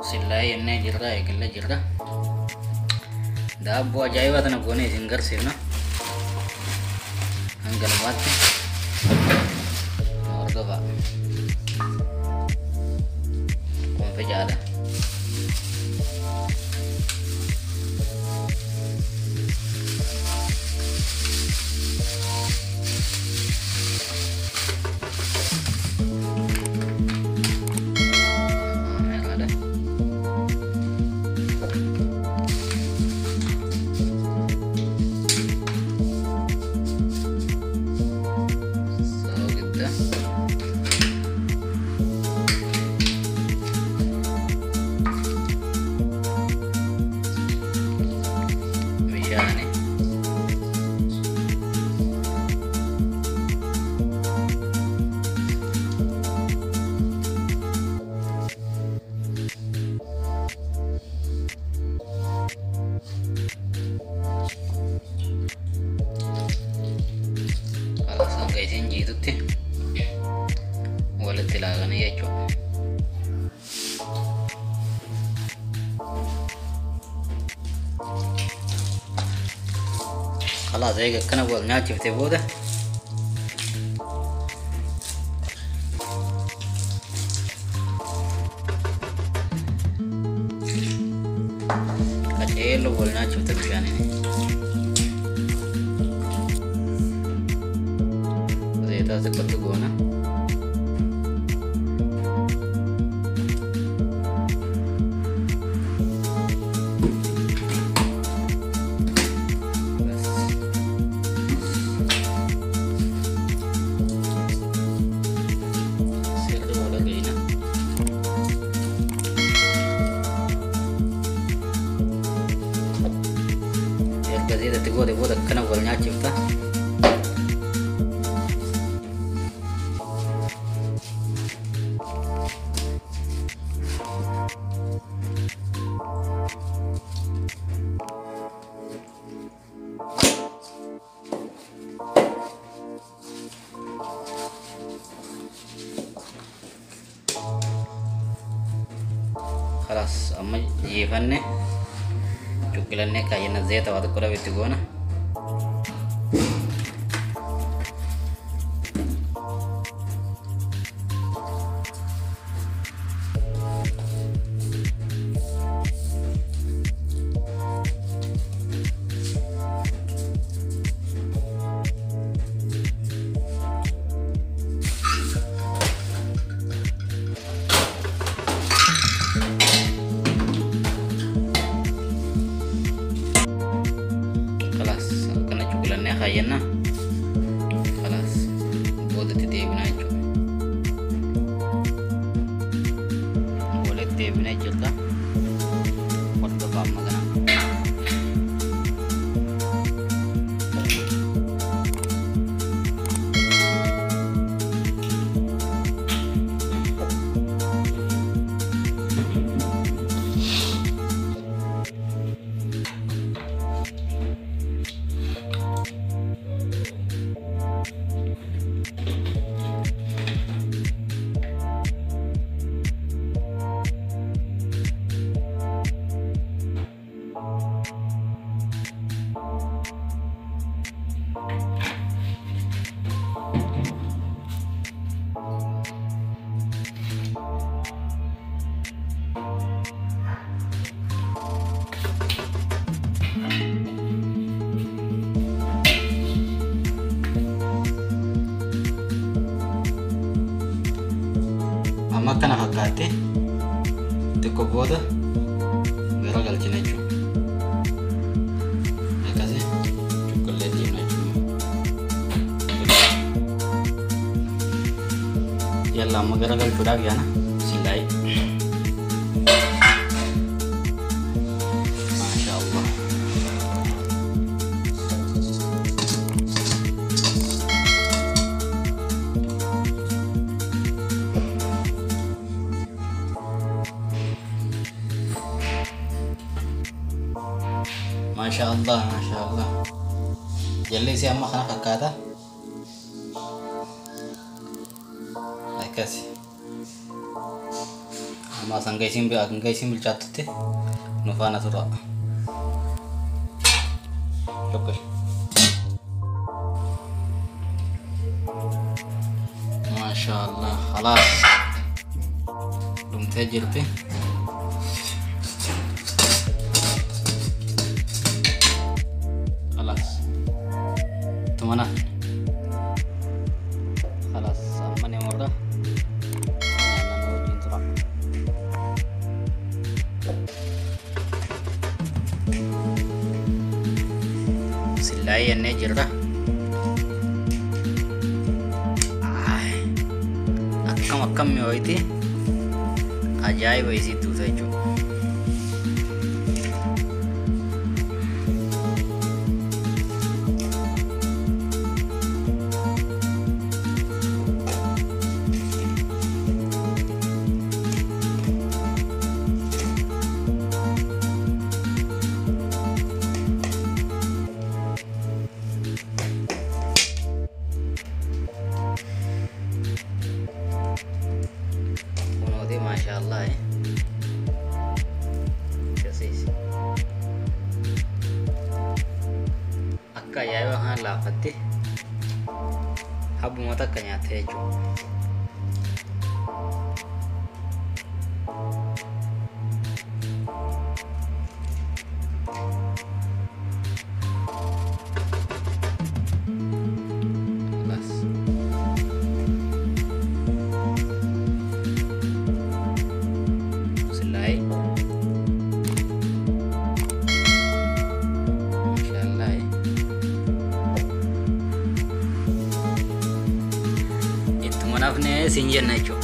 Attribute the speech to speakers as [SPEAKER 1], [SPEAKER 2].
[SPEAKER 1] Sillaayee jennee jirra, eegallee jirra. Daabboo ajaa'ibaa tana goonee isin garsiifna. Hanga lafaatti nu hordofaa. Kun ficaadha. Meeraadha. Soogidda. Bishaani. Kalaas hanga isin jiitutti walitti laaqanii jechuudha. Kalaas eega akkana wal nyaachifte booda qaceelloo wal nyaachifte bishaaniin. Zeetaa xiqqootti goona. Bas. Sirri wal ga'ina. Erga zeetatti goote booda akkana wal nyaachifta. Khalaas amma jiifanne cuqqilannee kaayyanna zeeta waa xiqqoo dhabe itti goona. Khalaas akkana cuqqilannee kaayyanna. Khalaas boodatti deebinaa jechuudha. Walitti deebinee jirra. Hordofaa amma kana. Amma akkana fakkaatti xiqqoo booda gara galchina jechuudha. Akkasii cuqqillee diimna jechuudha. Yalla amma gara galchuudhaaf yaana sillaayee. Maasha Allah. Maasha Allah, maasha Allah. Jalli isii amma kana fakkaata. Akkasi. Amma hanga isiin bilchaattutti nu faana tura. Shukr. Maashaallah khalaas dhumtee jirti. Khalaas ittuma nafne. Khalaas amma ni murra. Nyaanna nu wajjin tura. Sillaayee jennee jirra. Akkam akkam mi'ooyti ajaa'iba isii tuuta jechuudha. Kunooti maashaallah akkasiis akka ajaa'iba kana laafatti habbuma takka nyaatte jechuudha. Khalaas. Sillaayee. Maashaallah. Ittuma nafne siin jenna jechuudha.